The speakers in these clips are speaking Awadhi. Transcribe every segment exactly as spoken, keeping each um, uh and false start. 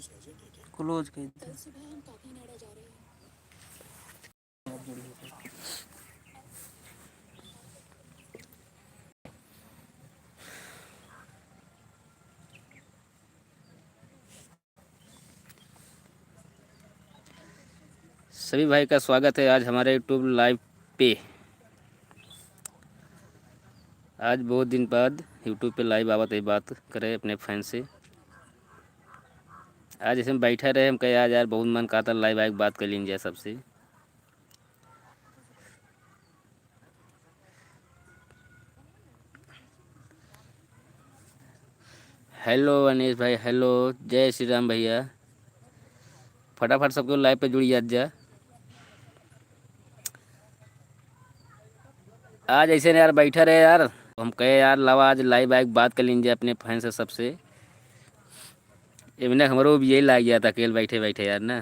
क्लोज कर दे। सभी भाई का स्वागत है आज हमारे YouTube लाइव पे। आज बहुत दिन बाद YouTube पे लाइव आवत है, बात करे अपने फैन से। आज ऐसे हम बैठा रहे, हम कहे आज यार बहुत मन कहता लाइव आके बात कर लीन जाए सबसे। हेलो अनिश भाई, हेलो, जय श्री राम भैया। फटाफट सबके लाइव पे जुड़ जात जा। आज ऐसे ना यार बैठा रहे यार, हम कहे यार लावा आज लाइव आके बात कर लीन जाए अपने फैन से सबसे। एमने हमरो भी यही लाग गया था अकेले बैठे बैठे यार ना।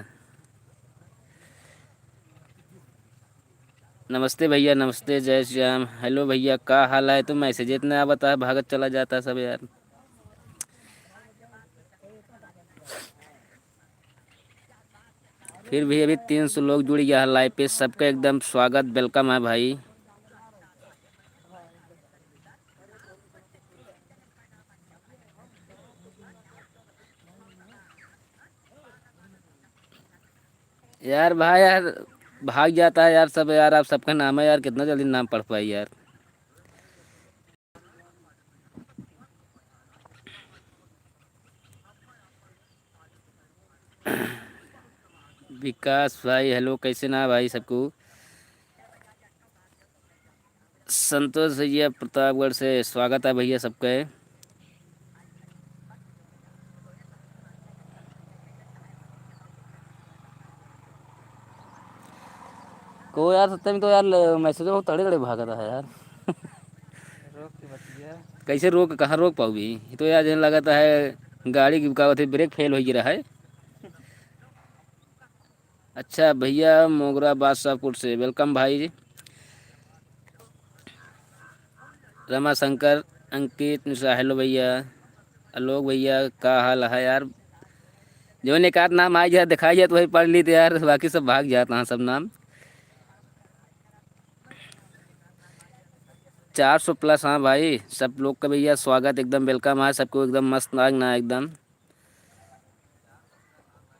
नमस्ते भैया, नमस्ते, जय श्री राम। हेलो भैया, का हाल है? तो मैसेज इतना आवता है, भागत चला जाता है सब यार। फिर भी अभी तीन सौ लोग जुड़ गया है लाइव पे, सबका एकदम स्वागत, वेलकम है भाई। यार भाई यार, भाग जाता है यार सब यार, आप सबका नाम है यार, कितना जल्दी नाम पढ़ पाई यार। विकास भाई हेलो, कैसे ना भाई सबको। संतोष भैया प्रतापगढ़ से स्वागत है भैया सबके। को यार सत्य में तो यार ल-, मैसेज बहुत तड़े तड़े भागता है यार। रोक के बतिया। कैसे रोक, कहाँ रोक पाऊगी? ये तो यार जैसे लगता है गाड़ी की का होती ब्रेक फेल हो गिरा है। अच्छा भैया मोगरा बादशाहपुर से वेलकम भाई। रमाशंकर, अंकित मिश्रा हेलो भैया। आलोक भैया का हाल है यार? जौन एक आध नाम आ जाए, दिखाई जाए तो वही पढ़ ली तो यार, बाकी सब भाग जाता है सब नाम। चार सौ प्लस, हाँ भाई, सब लोग का भैया स्वागत, एकदम वेलकम है सबको, एकदम मस्त नाग ना एकदम।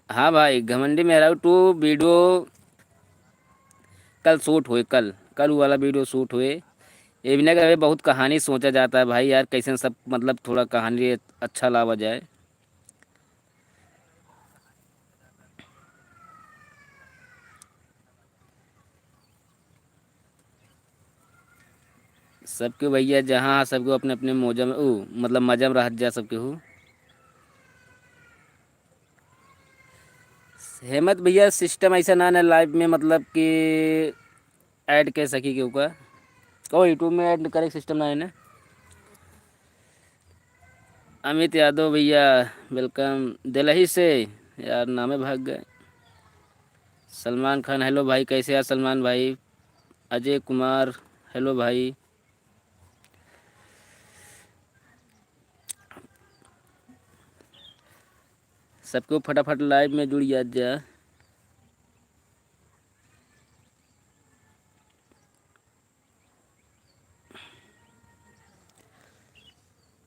हाँ भाई, घमंडी मेहरारू टू वीडियो कल शूट हुए, कल, कल वो वाला वीडियो शूट हुए। ये भी ना कि अभी बहुत कहानी सोचा जाता है भाई यार, कैसे सब मतलब थोड़ा कहानी अच्छा लावा जाए। सबके भैया जहाँ सबको अपने अपने मौजा में, ऊ, मतलब मजा में रहत जा सबके हो। हेमंत भैया सिस्टम ऐसा ना ना लाइव में मतलब कि ऐड कर सकी के ऊपर, ओ YouTube में ऐड करे सिस्टम ना है ना। अमित यादव भैया वेलकम दिल्ली से, यार नामे भाग गए। सलमान खान हेलो भाई, कैसे यार सलमान भाई? अजय कुमार हेलो भाई। सबको फटाफट लाइव में जुड़ जात जा।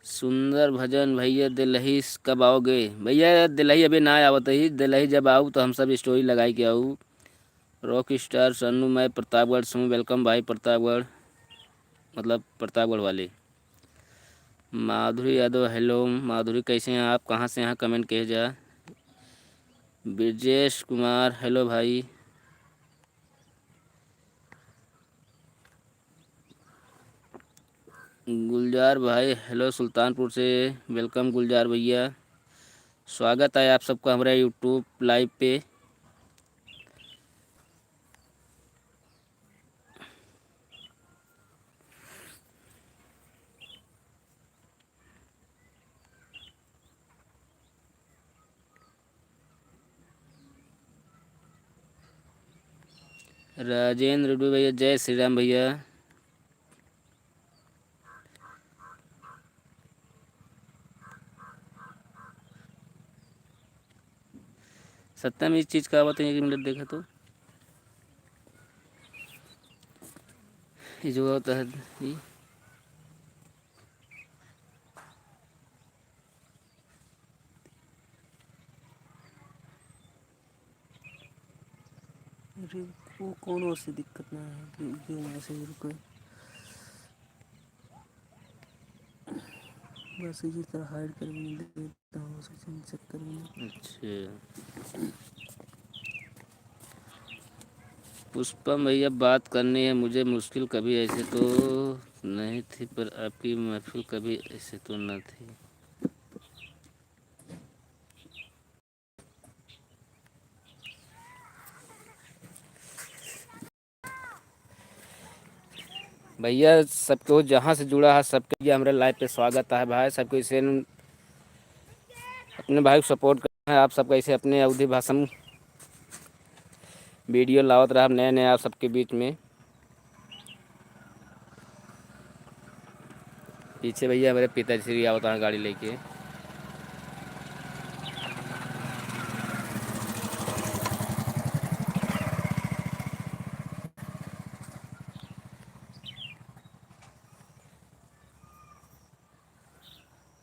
सुंदर भजन भैया दिल्ली से कब आओगे? भैया दिल्ली अभी ना आवत ही, दिल्ली जब आऊ तो हम सब स्टोरी लगाई के आऊ। रॉक स्टार सन्नू मैं प्रतापगढ़ से हूँ, वेलकम भाई प्रतापगढ़, मतलब प्रतापगढ़ वाले। माधुरी यादव हेलो, माधुरी कैसे हैं आप, कहाँ से हैं कमेंट किए जा। ब्रजेश कुमार हेलो भाई। गुलजार भाई हेलो सुल्तानपुर से, वेलकम गुलजार भैया, स्वागत है आप सबका हमारे YouTube लाइव पे। राजेंद्र डू भैया, जय श्री राम भैया। सत्ता में इस चीज का आवत है, एक मिनट देखा तो। ये जो होता है, ये अरे, वो कौन ओर से दिक्कत ना है कि जो वहाँ से रुके। बस इसी तरह हाइड कर भी नहीं देता हूँ, उसी चक्कर में। अच्छा। पुष्पम भैया, बात करनी है मुझे, मुश्किल कभी ऐसे तो नहीं थी, पर आपकी महफिल कभी ऐसे तो न थी। भैया, सबको जहाँ से जुड़ा है, सबके लिए हमरे लाइव पे स्वागत है भाई। सबको इसे न-, अपने भाई को सपोर्ट करना है आप सबका, इसे अपने अवधी भाषा में वीडियो लावत रहा नए नए आप सबके बीच में। पीछे भैया हमारे पिताजी श्री आवत हैं गाड़ी लेके।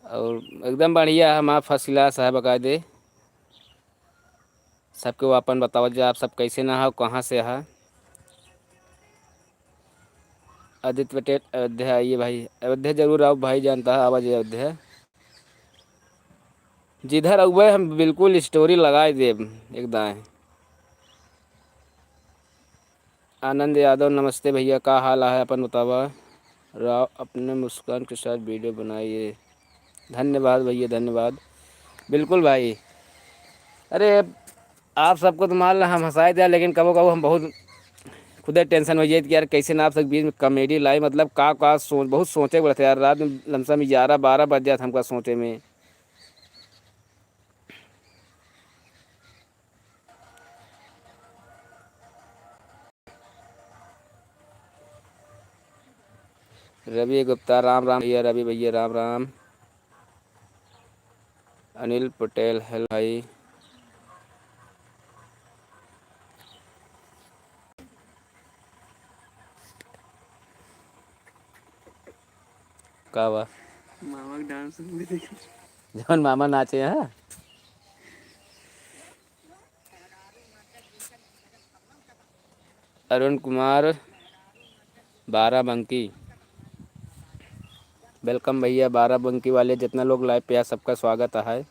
और एकदम बढ़िया है, हमारा फर्स्ट क्लास है बकायदे। सबके वो अपन बतावत जा, आप सब कैसे ना हो, कहाँ से है। आदित्य पटेल, अयोध्या आइए भाई, अयोध्या जरूर आओ भाई, जानता है आवाज अयोध्या। जिधर अउबे हम बिल्कुल स्टोरी लगाए देब एकदम। आनंद यादव, नमस्ते भैया, का हाल है, अपन बतावा। राव, अपने मुस्कान के साथ वीडियो बनाइए। धन्यवाद भैया, धन्यवाद। बिल्कुल भाई, अरे आप सबको तो मान ला हम हंसाए दिया, लेकिन कबो कबो हम बहुत खुदे टेंशन हो जाए कि यार कैसे ना आप सब बीच में कॉमेडी लाई, मतलब का का सोच, बहुत सोचे पड़ते यार। रात में लमसम ग्यारह बारह बज जात हमका सोचे में। रवि गुप्ता, राम राम भैया, रवि भैया, राम राम। अनिल पटेल, हेलो भाई। का बा? मामा के डांस भी देखी। जौन मामा नाचे हैं। अरुण कुमार बाराबंकी, welcome भैया। बाराबंकी वाले जितना लोग लाइव पे आ, सबका स्वागत है।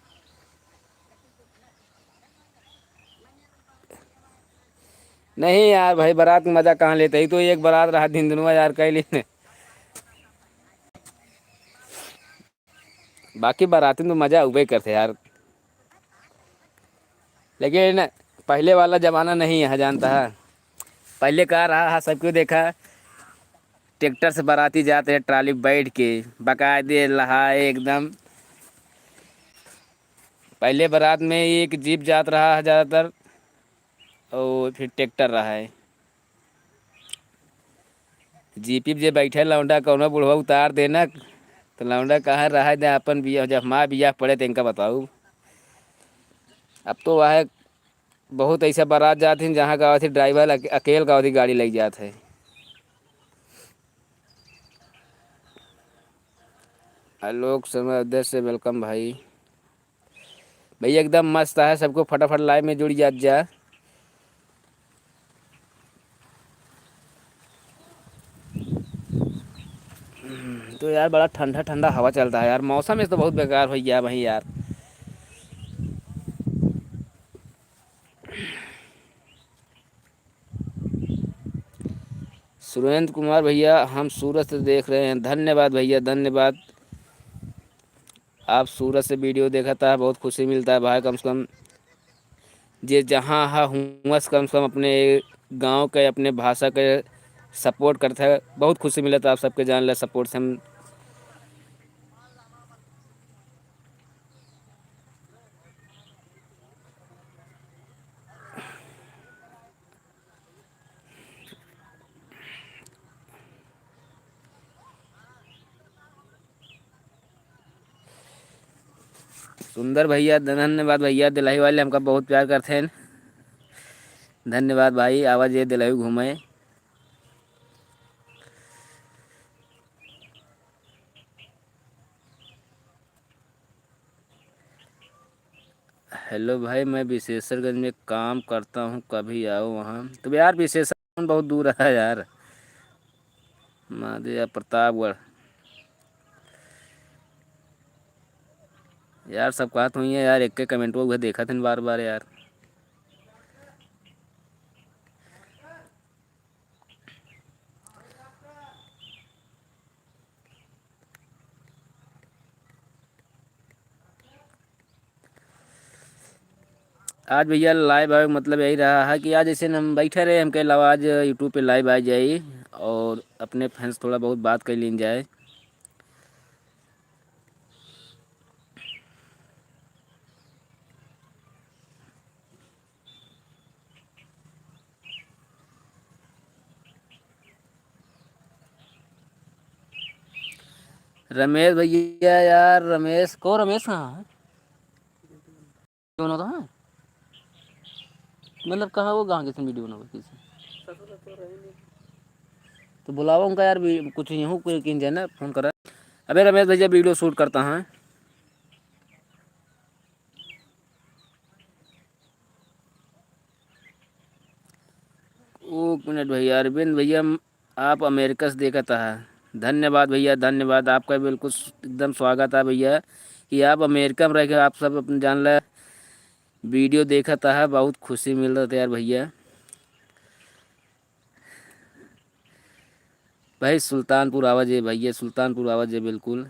नहीं यार भाई, बारात में मजा कहाँ लेते ही, तो एक बारात रहा दिन दुनवा यार कह ली। बाकी बाराती में तो मजा उबे करते यार, लेकिन पहले वाला जमाना नहीं है, जानता है। पहले का रहा है, सबको देखा, ट्रैक्टर से बाराती जाते हैं, ट्राली बैठ के, बकायदे लहाए एकदम। पहले बारात में एक जीप जात रहा है ज़्यादातर, और फिर ट्रैक्टर रहा है। जीपी पे जे बैठे लौंडा कौनो बुढ़वा उतार देना, तो लौंडा कहाँ रहा दे अपन बियाह, जब हमार बियाह पड़े तो इनका बताऊ। अब तो वह बहुत ऐसा बारात जात हैं, जहाँ का अवधि ड्राइवर अके-, अकेल का अवधि गाड़ी लग जात है। आलोक शर्मा अध्यक्ष से welcome भाई। भैया एकदम मस्त है, सबको फटाफट लाइव में जुड़ जात जा। तो यार बड़ा ठंडा ठंडा हवा चलता है यार, मौसम इस तो बहुत बेकार हो गया भाई यार। सुरेंद्र कुमार भैया, हम सूरत से देख रहे हैं। धन्यवाद भैया, धन्यवाद। आप सूरत से वीडियो देखता है, बहुत खुशी मिलता है भाई। कम से कम जे जहाँ हा हुआ से कम से कम अपने गाँव के, अपने भाषा के सपोर्ट करता है, बहुत खुशी मिलता है आप सबके जान ला सपोर्ट से। हम सुंदर भैया, धन्यवाद भैया, दिलाही वाले हमका बहुत प्यार करते हैं। धन्यवाद भाई, आवा जे दिलाही घूमे। हेलो भाई, मैं विशेषरगंज में काम करता हूँ, कभी आओ वहाँ। तो यार, विशेषरगंज बहुत दूर है यार, महादेव प्रतापगढ़। यार, सब कहत हुई है यार, एक के कमेंट वो देखत हैं बार बार यार। आज भैया लाइव आवे मतलब यही रहा है कि आज जैसे हम बैठे रहे, हमके अलावा आज YouTube पे लाइव आ जाई और अपने फैंस थोड़ा बहुत बात कर लीन जाए। रमेश भैया यार, रमेश को, रमेश कहाँ है? दोनों तो हैं, मतलब कहाँ वो, कहाँ किसी वीडियो बनावे किसी? तो बुलावा उनका यार, भी कुछ यूँ कोई किन जाए ना, फोन करा। अबे रमेश भैया वीडियो शूट करता है। एक मिनट भैया, अरविंद भैया, आप अमेरिका से देखत आहा। धन्यवाद भैया, धन्यवाद। आपका बिल्कुल स-, एकदम स्वागत है भैया, कि आप अमेरिका में रह के आप सब अपन जान ला वीडियो देखत आहा। बहुत खुशी मिल रहा था यार भैया। भाई सुल्तानपुर आवा जे भैया, सुल्तानपुर आवा जे बिल्कुल।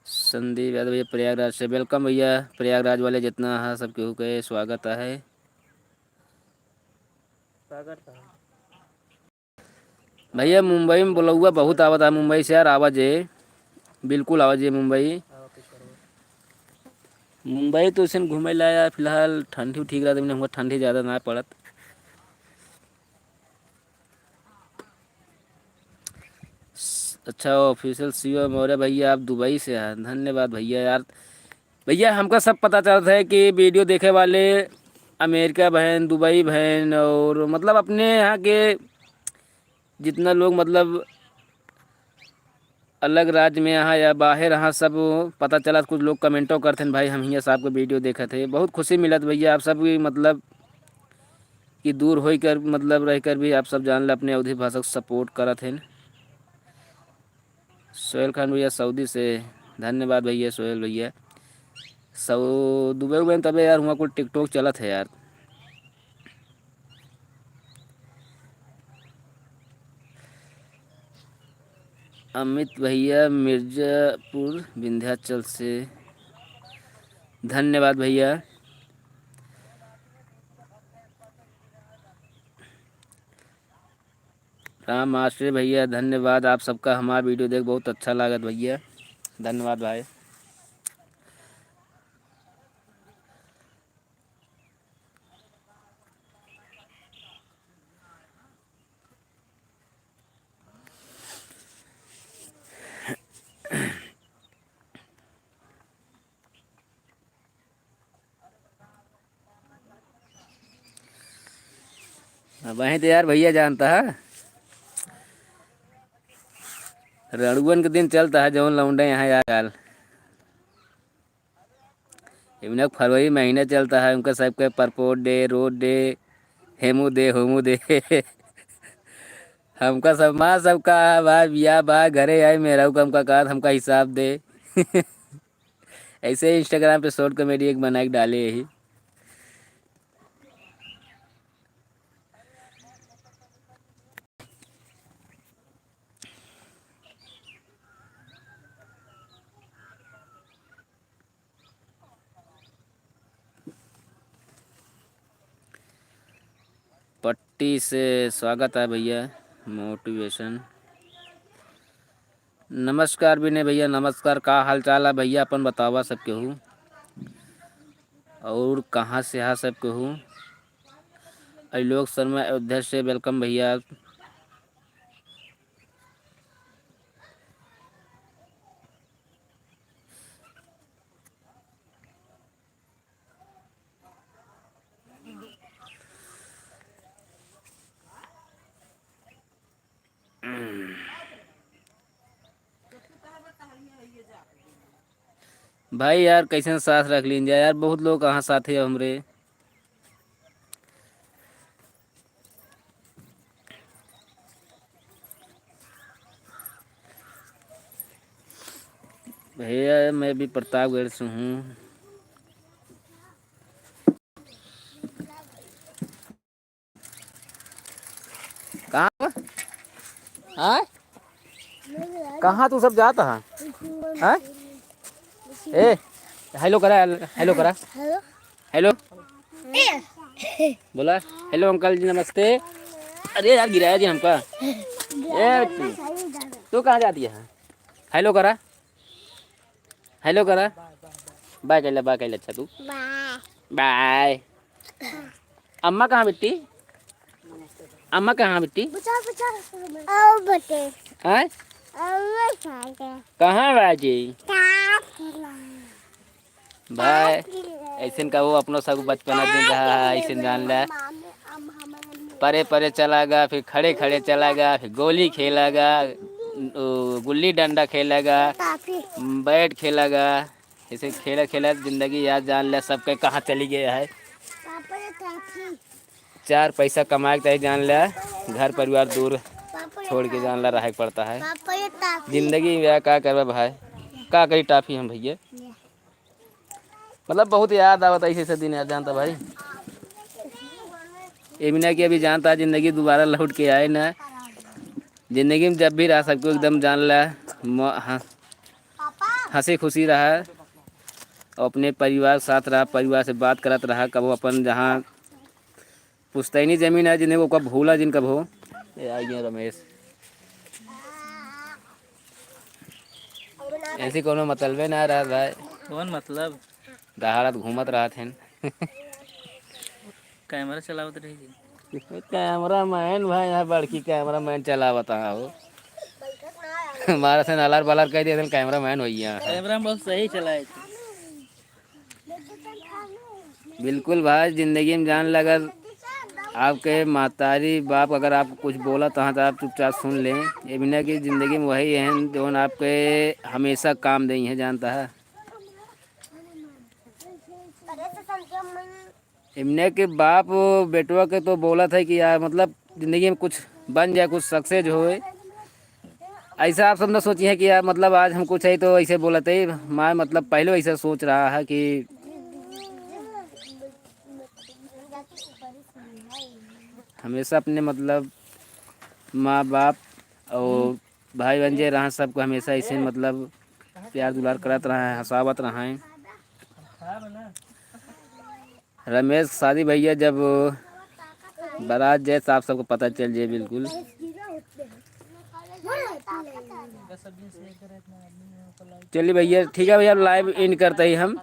संदीप यादव भैया प्रयागराज से, welcome भैया। प्रयागराज वाले जितना है सब केहू के स्वागत है। स्वागत है। भैया मुंबई में बुलौआ बहुत आवत है, मुंबई से यार आवा जे, बिल्कुल आवा जे मुंबई। मुंबई तो इसन घूमे ला यार, फिलहाल ठंडी ठीक रहत है, हमका ठंडी ज़्यादा ना पड़त। अच्छा, ऑफिशियल शिव मौर्य भैया, आप दुबई से हैं, धन्यवाद भैया। यार भैया, हमका सब पता चलत है कि वीडियो देखे वाले अमेरिका भैन, दुबई भैन, और मतलब अपने यहाँ के जितना लोग मतलब अलग राज्य में यहाँ या बाहर यहाँ सब पता चला। कुछ लोग कमेंटो करते हैं, "भाई हम हियाँ से आपके वीडियो देखत है।" बहुत खुशी मिलत भैया, आप सब भी मतलब कि दूर होई कर मतलब रह कर भी आप सब जान ले अपने अवधी भाषा को सपोर्ट करत हैं। सोहेल खान भैया सऊदी से, धन्यवाद भैया सोहेल भैया। सऊ-, दुबई उबई में तबे यार हुआँ कुल टिकटॉक चलत है यार। अमित भैया मिर्जापुर विंध्याचल से, धन्यवाद भैया। राम आश्रय भैया धन्यवाद, आप सबका हमारा वीडियो देख बहुत अच्छा लागत भैया, धन्यवाद भाई। अब वहीं तो यार भैया जानता है, रड़ुअन के दिन चलता है, जौन लौंडे यहाँ यार। इमनक फरवरी महीना चलता है, उनका सबके परपोट डे, रोड डे, हेमू दे, होमू दे। हमका सब, माँ सबका बा, बिया बा, घरे आई मेहरारू का, हमका कहत, हमका हिसाब दे। ऐसे ही Instagram पे शॉर्ट कॉमेडी एक बना के डाले यही। पट्टी से स्वागत है भैया, मोटिवेशन। नमस्कार विनय भैया, नमस्कार। का हाल चाल है भैया, अपन बतावा सब केहू, और कहाँ से हा सब केहू? अलोक शर्मा अयोध्या से, welcome भैया। भाई यार, कैसे साथ रख लीन जाए यार, बहुत लोग कहाँ साथ है हमरे। भैया, मैं भी प्रतापगढ़ से हूँ। कहाँ? हाँ? कहाँ तू सब जात है? हाँ? ए, हेलो करा, हेलो करा। हेलो। हेलो। बोला, हेलो अंकल जी, नमस्ते। अरे यार, गिराया जी हमका। ए, तू, तू कहाँ जाती है? हेलो करा, हेलो करा। बाय कैला, बाय कैला, अच्छा तू। बाय। बाय। अम्मा कहाँ बिट्टी? अम्मा कहाँ बिट्टी? बचा, बचा। ओ बटे। हैं? अम्मा कहाँ गए? कहाँ बाजी? साथ में। भाई, साथ में। ऐसन का वो अपनो सब बचपना दिन रहा है, ऐसन जान ला। मामे, अम, हमारे परे परे चला गा, फिर खड़े खड़े चला गा, फिर गोली खेला गा, ओ, गुल्ली डंडा खेला गा, काफी। बैट खेला गा। ऐसे खेला खेला जिंदगी यार जान ला सबके कहाँ चली गया है। पापा ये काफी। चार पैसा कमाए के चाही जान ला, घर परिवार दूर पापा ये छोड़ के काफी। जान ला रहे के पड़ता है। पापा ये काफी। जिंदगी में यार का करबा भाई, का करी टाफी हम भैया। ये। मतलब बहुत याद आवत है ऐसे ऐसे दिन यार जानता भाई। एमिना की अभी जानता है जिंदगी दोबारा लौट के आए ना। जिंदगी में जब भी रहा सबको एकदम जान ला, म-, हं-, हंसी खुशी रहा, अपने परिवार के साथ रहा, परिवार से बात करत रहा, कबो अपन जहाँ पुश्तैनी जमीन है जिन्हें ओका भूला जिन कबो। ए, आ गया रमेश। ऐसी कोनो मतलबे ना रहा भाई। कौन मतलब? दहाड़त घूमत रहत हैं। कैमरा चलावत रही जी। कैमरा मैन भाई, यहाँ बड़की कैमरा मैन चलावत है हो। हमारा से नालार बालार कह दिया था, कैमरा मैन हो गया। कैमरा बहुत सही चलाए थे। बिल्कुल भाई, जिंदगी में जान ला अगर आपके मातारी बाप अगर आपको कुछ बोला तो, हाँ, तो आप चुपचाप सुन लें। ये बिना कि जिंदगी में वही हैं जो आपके हमेशा काम देई हैं, जानता है। एमने के बाप बेटवा के तो बोलत है कि यार, मतलब, जिंदगी में कुछ बन जाए, कुछ सक्सेस होए। ऐसा आप सब न सोची है कि यार, मतलब, आज हम कुछ है तो ऐसे बोलत है। मैं, मतलब, पहले ऐसा सोच रहा है कि हमेशा अपने, मतलब, माँ बाप और भाई बहन जे रहा, सबको हमेशा ऐसे, मतलब, प्यार दुलार करत रहा है, हंसावत रहा है। रमेश शादी भैया जब बारात जाए तो आप सबको पता चल जाए बिल्कुल। चलिए भैया, ठीक है भैया, अब लाइव एंड करते ही हम।